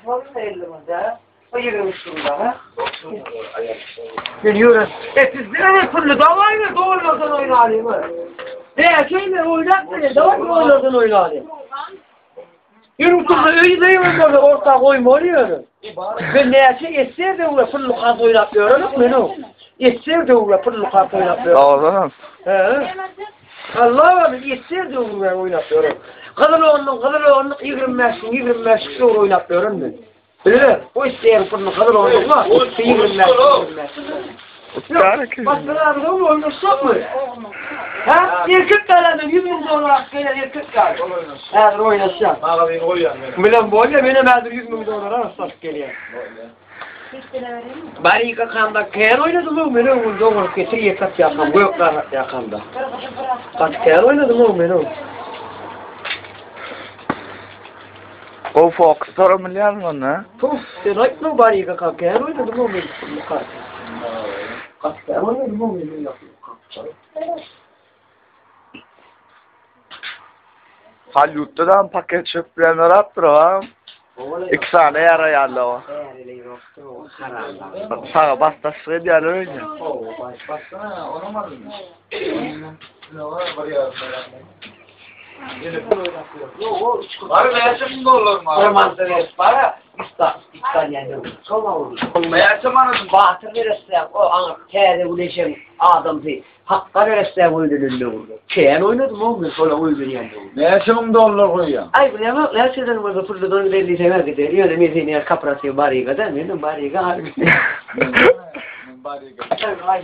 Näçe boldy 50 müň-dä? O 23 müň daha. Men ýöre. E siz näme pully daway mı? Dolardan oýnalyň mı? Ne şey mi oynat beni? Daway dolardan oýnalyň. Ýürüm turda öýde ýören bolsa orta goýmaly ýöre. Men näçe etse döwle pully kart oýnap ýörenim men o. Etse döwle pully kart oýnap ýörenim. Dogrudanam. He. Allah men etse döwle oýnap ýörenim. Gyzyl onluk, gyzyl onluk 25 25 döwre oýnap ýörenim men. Bilir, o isteýän pully gyzyl onluk var. 25 25. Başkaları da mı oynaşacak mı? Ha? Erkek gelen 100 bin dolar alıp gelen erkek geldi. Häzir oýnaşýar. Magazyny goýýan men. Bilen bolýa, menem häzir 100 müň dolara satyp gelýän. Barika kanda kän oýnadym o men öňüm dogrup getir ýekat ýakam, gök garat ýakamda. Gaty kän oýnadym o men o. Gowy fokus soram bilýärmiň onda? Puf, sen aýtma barika kan kän oýnadym o men. Gaty kän oýnadym o men. Hollywoodda da paket çöp bilen arapdyr ha. Iki sany ýaraýarlar o. Saga basdaşlyk edýärler öýde. Baksana, onun var mı? Ne var? Bir yarım. Var näçe müň dollar mı? Orman sever para, ista İtalyan Soma olur. Näçe manat? Batır verirse o ana täze uleşen adamdy. Hakka verirse oýnanyldy oldu. Kän oýnadım o gün şola oýnaýandy. Näçe müň dollar goýýan? Ay bilemem, näçeden bolsa pulludan belli semer gider. Ýöne men seni kaprasy bariga da, menem bariga. Men bariga. Ay.